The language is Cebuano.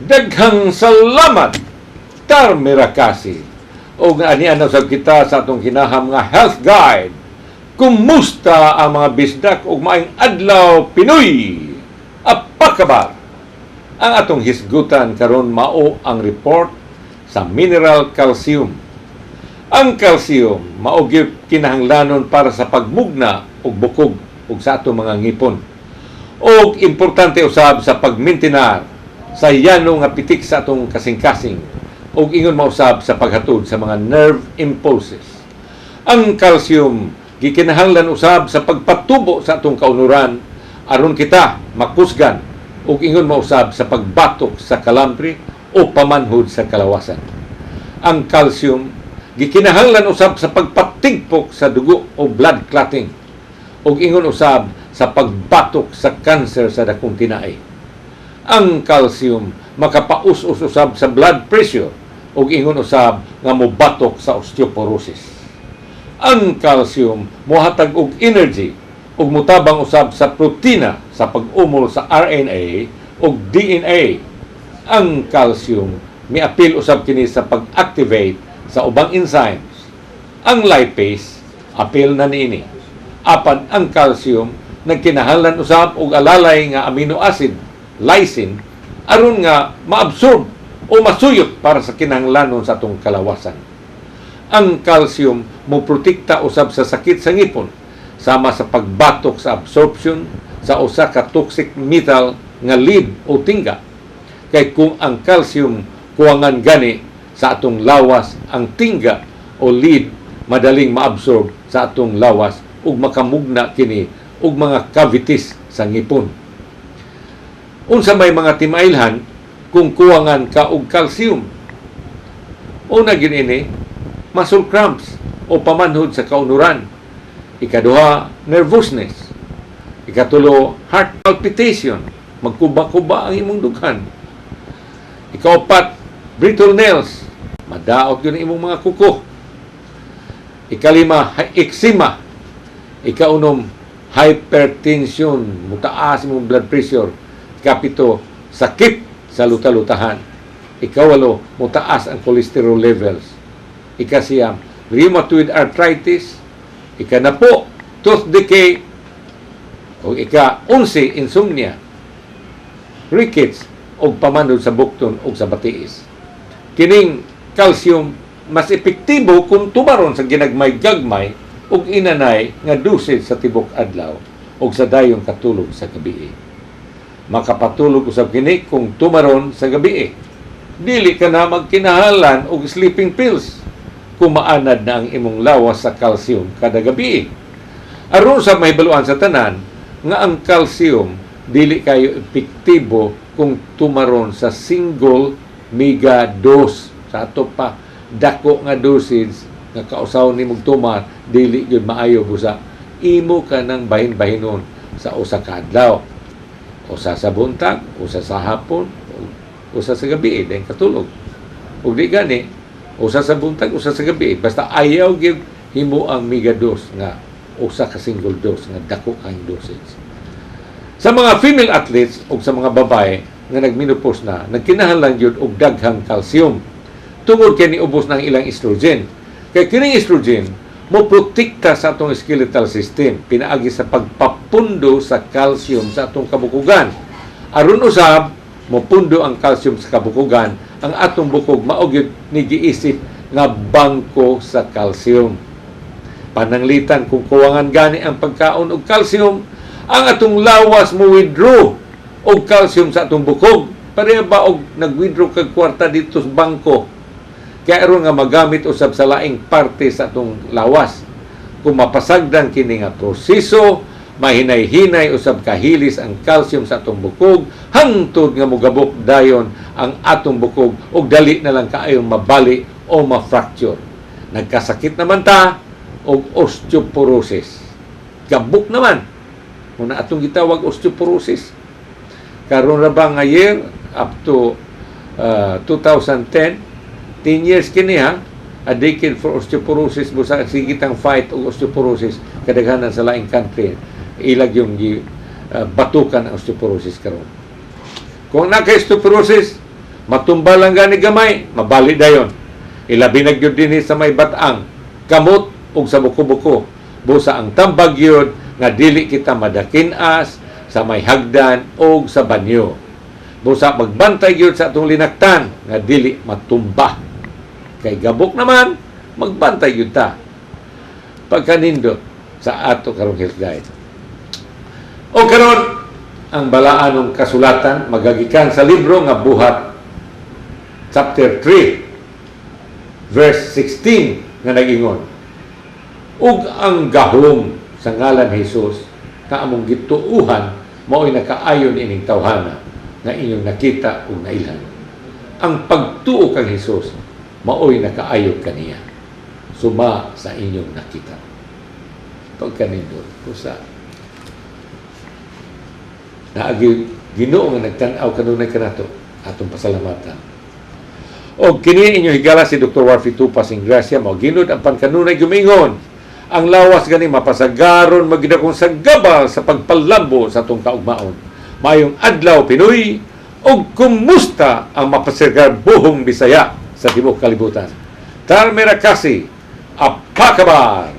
Daghang salamat, Terima kasih. Og ania na usab kita sa atong kinaham nga health guide. Kumusta ang mga bisdak ug maayong adlaw, Pinoy? Apa kabar? Ang atong hisgutan karon mao ang report sa mineral calcium. Ang calcium mao gyud kinahanglanon para sa pagmugna og bukog ug sa atong mga ngipon. Og importante usab sa pagmintinar sa yano nga pitik sa atong kasing-kasing ug ingon mausab sa paghatod sa mga nerve impulses. Ang calcium gikinahanglan usab sa pagpatubo sa atong kaunuran aron kita makusgan ug ingon mausab sa pagbatok sa kalambre o pamanhod sa kalawasan. Ang calcium gikinahanglan usab sa pagpatigpok sa dugo o blood clotting ug ingon usab sa pagbatok sa cancer sa dakong tinai. Ang calcium makapaus-us usab sa blood pressure ug ingon usab nga mobatok sa osteoporosis. Ang calcium mohatag og energy ug motabang usab sa protina sa pag-umol sa RNA ug DNA. Ang calcium miapil usab kini sa pag-activate sa ubang enzymes. Ang lipase apil na niini. Apan ang calcium nagkinahanglan usab og alalay nga amino acid, lysine, aron nga maabsorb o masuyop para sa kinahanglanon sa atong kalawasan. Ang calcium mo protekta usab sa sakit sa ngipon sama sa pagbatok sa absorption sa usa ka toxic metal nga lead o tingga. Kay kung ang calcium kuwangan gani sa atong lawas, ang tingga o lead madaling maabsorb sa atong lawas ug makamugna kini og mga cavities sa ngipon. Unsa may mga timailhan kung kuwangan ka og calcium? Una gyud ini, muscle cramps o pamanhod sa kaunuran. Ikaduha, nervousness. Ikatulo, heart palpitation. Magkuba-kuba ang imong dughan. Ikaupat, brittle nails. Madaot gyud ang imong mga kuko. Ikalima, eczema. Ikaunom, hypertension. Mutaas imong blood pressure. Ikapito, sakit sa luta-lutahan. Ikawalo, mutaas ang cholesterol levels. Ikasiyam, rheumatoid arthritis. Ikanapo, tooth decay. O ika-11, insomnia. Rickets o pamanhod sa bukton o sa batiis. Kining calcium mas epektibo kung tumaron sa ginagmay-gagmay ug inanay nga dosage sa tibok adlaw ug sa dayong katulog sa gabi. Makapatulog usab kini kung tumaron sa gabi. Dili ka na magkinahanglan og sleeping pills kung maanad na ang imong lawas sa calcium kada gabi. Aron sa mahibaluan sa tanan nga ang calcium dili kayo epektibo kung tumaron sa single mega dose, sa ato pa dako nga dosage nga kausaw nimong tumar, dili gyud maayo. Busa imo ka nang bahin-bahinon sa usa ka adlaw, usa sa buntag, usa sa hapon, usa sa gabi dayon katulog. Ug di gani, usa sa buntag, usa sa gabi, basta ayaw gyud himo ang mega dose nga usa ka single dose nga dako kang dosage. Sa mga female athletes o sa mga babae nga nagmenopause na, nagkinahanglan gyud og daghang calcium tungod kay niubos ng ilang estrogen. Kay kining estrogen mo protekta sa atong skeletal system pinaagi sa pagpapundo sa calcium sa atong kabukugan. Aron usab mopundo ang calcium sa kabukugan, ang atong bukog mao gyud ni giisip nga bangko sa calcium. Pananglitan kung kuwangan gani ang pagkaon og calcium, ang atong lawas mo withdraw og calcium sa atong bukog. Pareha ba og nag-withdraw kag kwarta dito sa bangko? Kaya aron nga magamit usab sa laing parte sa atong lawas. Kung mapasagdan kini nga proseso, mahinay-hinay usab kahilis ang calcium sa atong bukog hangtod nga mogabok dayon ang atong bukog ug dali na lang kaayong mabali o ma-fracture. Nagkasakit naman ta og osteoporosis. Gabok naman. Muna atong gitawag osteoporosis. Karon ra ba nga year up to 2010, 10 years kini ha, a decade for osteoporosis. Busa sige tang fight og osteoporosis, kadaghanan sa laing country ilag yung gi batukan ang osteoporosis karon. Kung naka osteoporosis, Matumba lang gani gamay, mabali dayon. Ilabi na gyud dinhi sa may batang, kamot ug sa buko-buko. Busa ang tambag gyud nga dili kita madakinas sa may hagdan o sa banyo. Busa magbantay gyud sa atong linaktan nga dili matumba. Kay gabok naman, magbantay gyud ta. Pagkanindot sa ato karong health guide. O karon, ang balaanong kasulatan magagikan sa libro nga Buhat chapter 3 verse 16 nga nag-ingon, "Ug ang gahom sa ngalan ni Hesus nga among gituuhan mao'y nakaayon ining tawhana nga inyong nakita ug nailhan." Ang pagtuo kang Hesus mao'y nakaayo kaniya suma sa inyong nakita. Pagkanindot, usa naagi Ginoo nga nagtan-aw kanunay kanato, atong pasalamatan. Og kini inyo higala si Dr. Warfi Tupas Ingracia, mao ginod ang pankanunay gumingon. Ang lawas gani mapasagaron magidakong sa gabal sa pagpalambo sa atong kaugmaon. Maayong adlaw, Pinoy, ug kumusta ang mapasigar buhong Bisaya sa tibuok kalibutan. Terima kasih. Apa kabar?